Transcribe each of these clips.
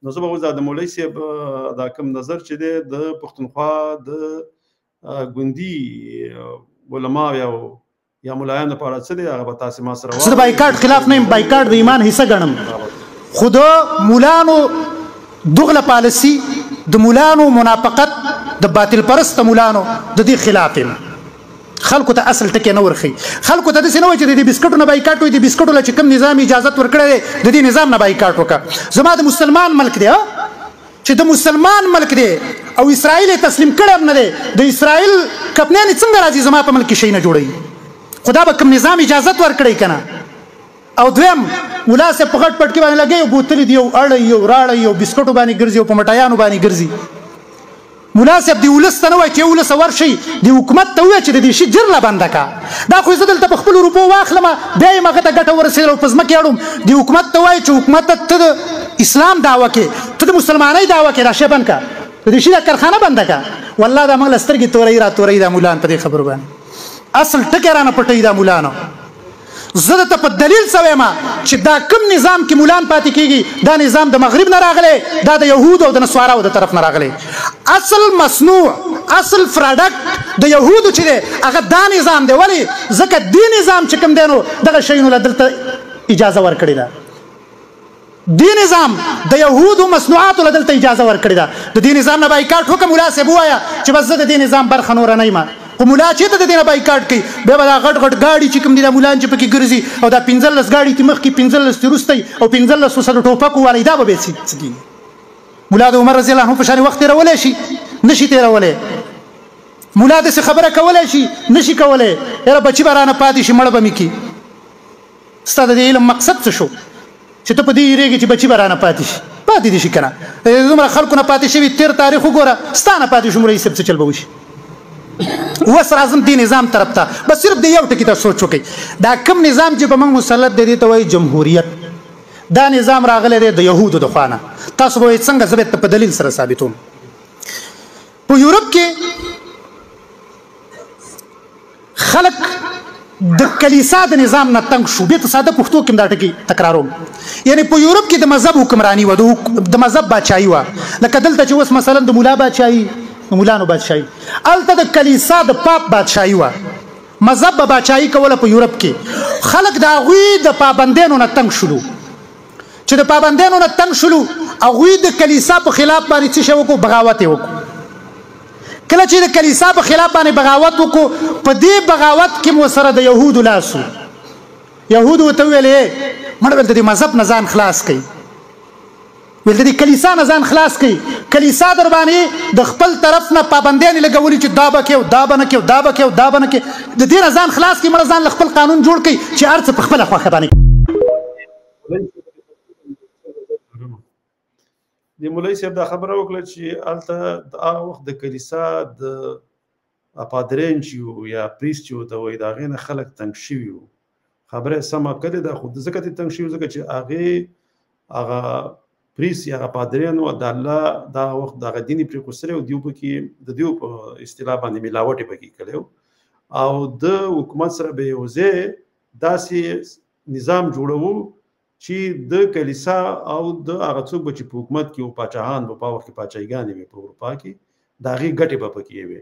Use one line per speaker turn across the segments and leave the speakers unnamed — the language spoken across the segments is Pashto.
نو زه به اوس د مولوي صاحب دا کوم نظر چې دی د پښتونخوا د ګوندي علما یا ملایانو په اړه څه دی، هغه به تاسې ما سره
زه د بایکاټ خلاف نه یم، بایکاټ د ایمان حصه ګڼم، خو د مولانو دغله پالیسي، د مولانو منافقت، د باطل پرست مولانو د دې خلاف یم. خلکو ته اصل ټکی نه ورخي، خلکو ته داسې نه وایي چې د دې بسکټو نه بایکاټ وي، د بسکټو له چې کوم نظام اجازت ورکړی دی د دې نظام نه بایکاټ وکړه. زما د مسلمان ملک دی، چې د مسلمان ملک دی او اسرائیل یې تسلیم کړی هم نه دی، د اسرائیل کپنیانې څنګه راځي زما په ملک کې شی نه جوړوي؟ خو دا به کوم نظام اجازت ورکړی که نه؟ او دویم ملا صاحب په غټ پټکي باندې لګوي او بوتلې دي او اړوي او راړوي او بسکټو باندې ګرځي او په مټایانو باندې ګرځي. ملا صاحب دی ولس ته نه وایي چې ولس ورشئ، د حکومت ته ووایه چې د دې شي جر له بنده کا، دا خو زه دلته په خپلو روپو واخلم بیا یې هغه ته ګټه ورسېدله او په ځمکې اړوم. د حکومت ته وایي چې حکومت ته د اسلام دعوه کې، ته د مسلمانۍ دعوه کې، دا شی بند کا، د دې شي دا کارخانه بنده کا. والله دا موږ له سترګې توروي را توروي دا مولان په دې خبرو باندې، اصل ټکی رانه پټوي دا مولانو. زه درته په دلیل څه وایم چې دا کوم نظام کې مولان پاتې کیږي دا نظام د مغرب نه راغلی، دا د یهودو او د نصاراو د طرف نه راغلی. اصل مصنوع، اصل پراډکټ د یهودو چې دی هغه دا نظام دی. ولې؟ ځکه دې نظام چې کوم دی نو دغه شیونو له دلته اجازه ورکړې ده. دې نظام د یهودو مصنوعاتو له دلته اجازه ورکړې ده. د دې نظام نه بایکاټ وکړه ملا صاحب ووایه چې بس زه د دې نظام برخه نوره نه یم. خو ملا چېرته د دې نه بایکاټ کوي؟ بیا به دا غټ غټ ګاډي چې کوم دي دا مولان چې پکې ګرځي او دا 15 ګاډي تې مخکې 15 تې وروسته او 15 ورسره ټوپک ووالي، دا به بیا څه کېږي؟ ملا د عمر رضی الله عنه په شان وخت تېرولی شي؟ نشي تېرولی. ملا داسې خبره کولی شي؟ نشي کولی. یاره بچي به رانه پاتې شي، مړه به مې کړي. ستا د دې علم مقصد څه شو چې ته په دې یېرېږې چې بچي به رانه پاتې شي؟ پاتې دي شي که نه؟ د دومره خلکو نه پاتې شوي، تېر تاریخ وګوره، ستا نه پاتې شو مولوي صاحب څه چل به وشي؟ اوس راځم دې نظام طرف ته، بس صرف دې یو ټکي ته سوچ وکړئ. دا کوم نظام چې په موږ مسلط دی دې ته وایي جمهوریت. دا نظام راغلی دی د یهودو د خوا نه. تاسو به وایئ څنګه؟ زه به په دلیل سره ثابتوم. په یورپ کې خلک د کلیسا د نظام نه تنګ شو. بیا ته ساده پښتو کې دا ټکی تکراروم. یعنی په یورپ کې د مذهب حکمرانی وه، د مذهب بادشاهي وه. لکه دلته چې اوس مثلا د ملا بادشاهي، د مولانو بادشاهي، هلته د کلیسا د پاپ بادشاهي وه. مذهب به بادشاهي کوله په یورپ کې. خلک د هغوی د پابندیانو نه تنګ شولو. چې د پابندیانو نه تنګ شولو، هغوی د کلیسا په خلاف باندې څه شی وکړو؟ بغاوت یې وکړو. کله چې د کلیسا په خلاف باندې بغاوت وکړو، په دې بغاوت کې مو سره د یهودو لاس و. یهودو ورته وویل مړه ویل د دې مذهب نه ځان خلاص کړئ، ویل د دې کلیسا نه ځان خلاص کړئ. کلیسا در باندې د خپل طرف نه پابندیانې لګولي چې دا به کوې او دا به نه کوې او دا به کوې او دا به نه کوې. د دې نه ځان خلاص کړئ، مړه ځان له خپل قانون جوړ کړئ چې هر څه په خپله خوښه باندې.
د مولوي صاحب دا خبره وکړه چې هلته د هغه وخت د کلیسا د پادرین چې وو یا پریس چې ورته وایي د هغې نه خلک تنګ شوي وو. خبره یې سمه کړې ده، خو ځکه ترې تنګ شوي ځکه چې هغې هغه پریس یا هغه پادرین و د الله دغه وخت دغه دین یې پرېښوستلی او دیو پکې د دیو په اصطلاح باندې ملاوټ یې پکې کړی او د حکومت سره به یو ځای داسې نظام جوړوو چې د کلیسا او د هغه څوک به چې په حکومت کې و، پاچاهان به په وخت کې پاچاهیګانې وې په اروپا کې، د هغې ګټې به پکې وې.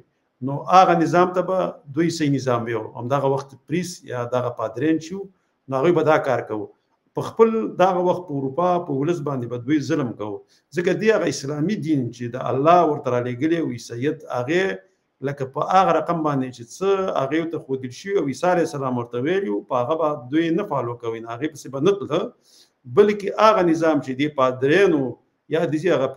نو هغه نظام ته به دوی صحیح نظام وي. همدغه وخت پریس یا دغه پادرین چې وو، نو هغوی به دا کار کوو. په خپل دغه وخت په اروپا په ولس باندې به دوی ظلم کوو، ځکه دی هغه اسلامي دین چې د الله ورته رالیږلی او عیسیت هغې لکه په هغه رقم باندې چې څه هغې ورته ښودل شوي او عیسی علیه السلام ورته ویلي وو، په هغه به دوی نه فالو کوي، نه هغې پسې به نه تله، بلکې هغه نظام چې دی پادرینو یا د دې هغه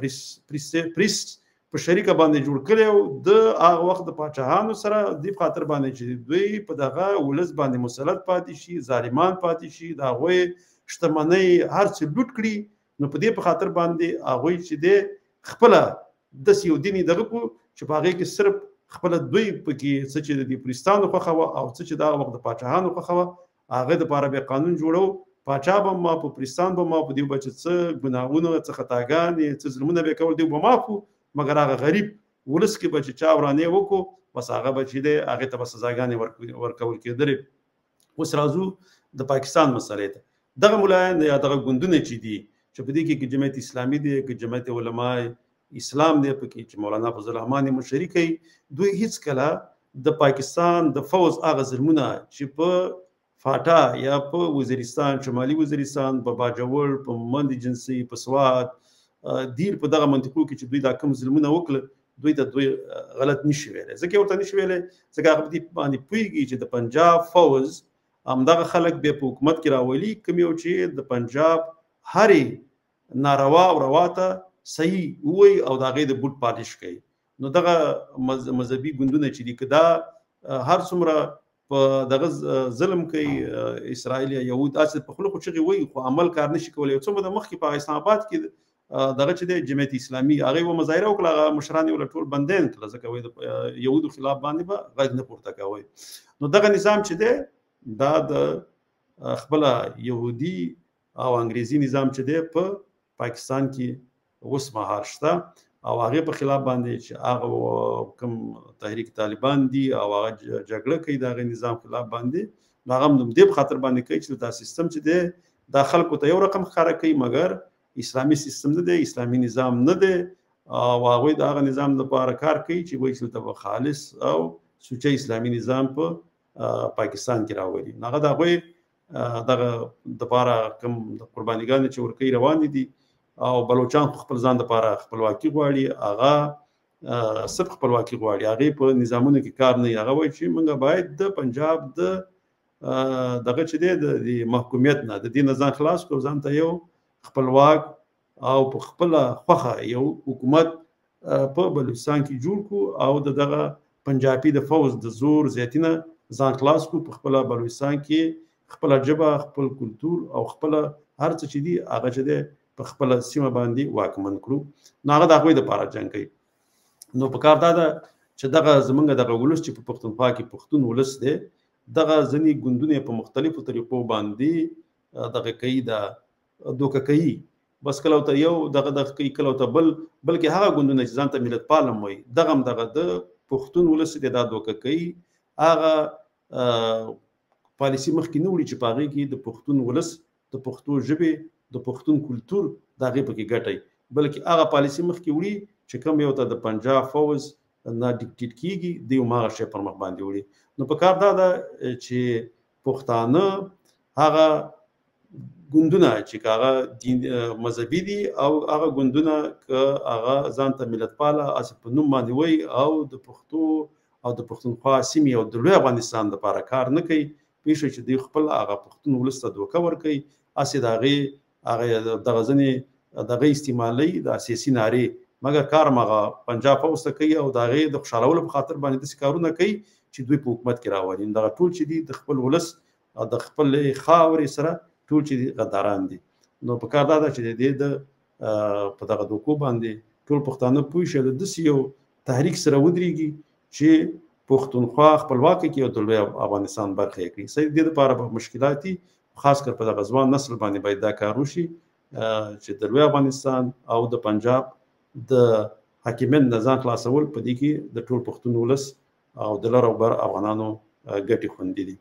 پریس په شریکه باندې جوړ کړی و د هغه وخت د پاچاهانو سره، دې په خاطر باندې چې دوی په دغه ولس باندې مسلط پاتې شي، ظالمان پاتې شي، د هغوی شتمنۍ هر څه لوټ کړي. نو په دې په خاطر باندې هغوی چې دی خپله داسې یو دین یې دغه کړو چې په هغې کې صرف خپله دوی پکې څه چې د دې پریستانو خوښه وه او څه چې د هغه وخت د پاچاهانو خوښه وه هغه دپاره به قانون جوړو. پاچا به معاف و، پریستان به معاف و، دیو به چې څه ګناهونه، څه خطاګانې، څه ظلمونه به یې کول دیو به معاف و، مګر هغه غریب ولس کې به چې چا ورانې وکړو بس هغه به چې دی هغې ته به سزاګانې ورکول کېدلې. اوس راځو د پاکستان مسئلې ته. دغه ملایان یا دغه ګوندونه چې دي چې په دې کې جمعیت اسلامي دی، که جمعیت علماء اسلام دی پکې چې مولانا فضل الرحمن یې مشري کوي، دوی هیڅکله د پاکستان د فوځ هغه ظلمونه چې په فاټا یا په وزیرستان، شمالي وزیرستان، په باجوړ، په مند ایجنسي، په سوات، دیر، په دغه منطقو کې چې دوی دا کوم ظلمونه وکړل، دوی ته دوی غلط نشي ویلی. ځکه ورته نشي ویلی، ځکه هغه په دې باندې پوهېږي چې د پنجاب فوځ همدغه خلک بیا په حکومت کې راولي، کوم یو چې د پنجاب هرې ناروا او روا ته صحیح ووایي او د هغې د بوټ پالش کوي. نو دغه مذهبي ګوندونه چې دي، که دا هر څومره په دغه ظلم کوي اسرائیل یا یهود، هسې په خوله خو چغې وایي خو عمل کار نشي کولی. یو څه موده مخکې په اسلام آباد کې دغه چې دی جمعیت اسلامي، هغې یوه مظاهره وکړه، هغه مشران یې ورله ټول بندیان کړل، ځکه وایي د یهودو خلاف باندې به غږ نه پورته کوئ. نو دغه نظام چې دی دا د خپله یهودي او انګریزي نظام چې دی په پاکستان کې اوس مهال شته، او هغې په خلاف باندې چې هغه کوم تحریک طالبان دي او هغه جګړه کوي د هغې نظام خلاف باندې، نو هغه هم د دې په خاطر باندې کوي چې دا سیستم چې دی دا خلکو ته یو رقم ښکاره کوي، مګر اسلامي سیستم نه دی، اسلامي نظام نه دی، او هغوی د هغه نظام لپاره کار کوي چې وایي چې دلته به خالص او سوچه اسلامي نظام په پاکستان کې راولي. نو هغه د هغوی دغه دپاره کوم د قربانیګانې چې ورکوي روانې دي، او بلوچان خو خپل ځان دپاره خپلواکي غواړي، هغه صرف خپلواکي غواړي، هغې په نظامونو کې کار نه وي. هغه وایي چې موږ باید د پنجاب د دغه چې دی د محکومیت نه د دې نه ځان خلاص کړو، ځان ته یو خپلواک او په خپله خوښه یو حکومت په بلوچستان کې جوړ کړو، او د دغه پنجابي د فوځ د زور زیاتي نه ځان خلاص کړو، په خپله بلوچستان کې خپله ژبه، خپل کلتور او خپله هر څه چې دي هغه چې دی په خپله سیمه باندې واکمن کړو. نو هغه د هغوی دپاره جنګ کوي. نو په کار دا ده چې دغه زمونږ دغه ولس چې په پښتونخوا کې پښتون ولس دی، دغه ځینې ګوندونه په مختلفو طریقو باندې دغه کوي، دا دوکه کوي، بس کله ورته یو دغه دغه کوي، کله ورته بل، بلکې هغه ګوندونه چې ځان ته ملتپال هم وایي، دغه هم دغه د پښتون ولس دی دا دوکه کوي، هغه پالیسي مخکې نه وړي چې په هغې کې د پښتون ولس، د پښتو ژبې، د پښتون کلتور د هغې پکې ګټه وي، بلکې هغه پالیسي مخکې وړي چې کوم یو ته د پنجاب فوځ نه ډیکټیټ کیږي، دوی هماغه شی پر مخ باندې وړي. نو په کار دا ده چې پښتانه هغه ګوندونه چې که هغه دین مذهبي دي او هغه ګوندونه که هغه ځان ته ملتپاله هسې په نوم باندې وایي او د پښتو او د پښتونخوا سیمې او د لوی افغانستان دپاره کار نه کوي، پوه شئ چې دوی خپل هغه پښتون ولس ته دوکه ورکوي، هسې د هغې هغه دغه ځینې دغه استعمالوي د سیاسي نارې، مګر کار هم هغه پنجاب فوځ ته کوي او د هغې د خوشحالولو په خاطر باندې داسې کارونه کوي چې دوی په حکومت کې راولي. دغه ټول چې دي د خپل ولس او د خپلې خاورې سره ټول چې دي غداران دي. نو په کار دا ده چې د دې د په دغه دوکو باندې ټول پښتانه پوه شي او د داسې یو تحریک سره ودرېږي چې پښتونخوا خپلواکه کړي او د لوی افغانستان برخه یې کړي. صحیح، د دې لپاره به مشکلات دي، خاص کر په دغه ځوان نسل باندې باید دا کار وشي چې د لوی افغانستان او د پنجاب د حاکمیت نه ځان خلاصول په دې کې د ټول پښتون ولس او د لر او بر افغانانو ګټې خوندي دي.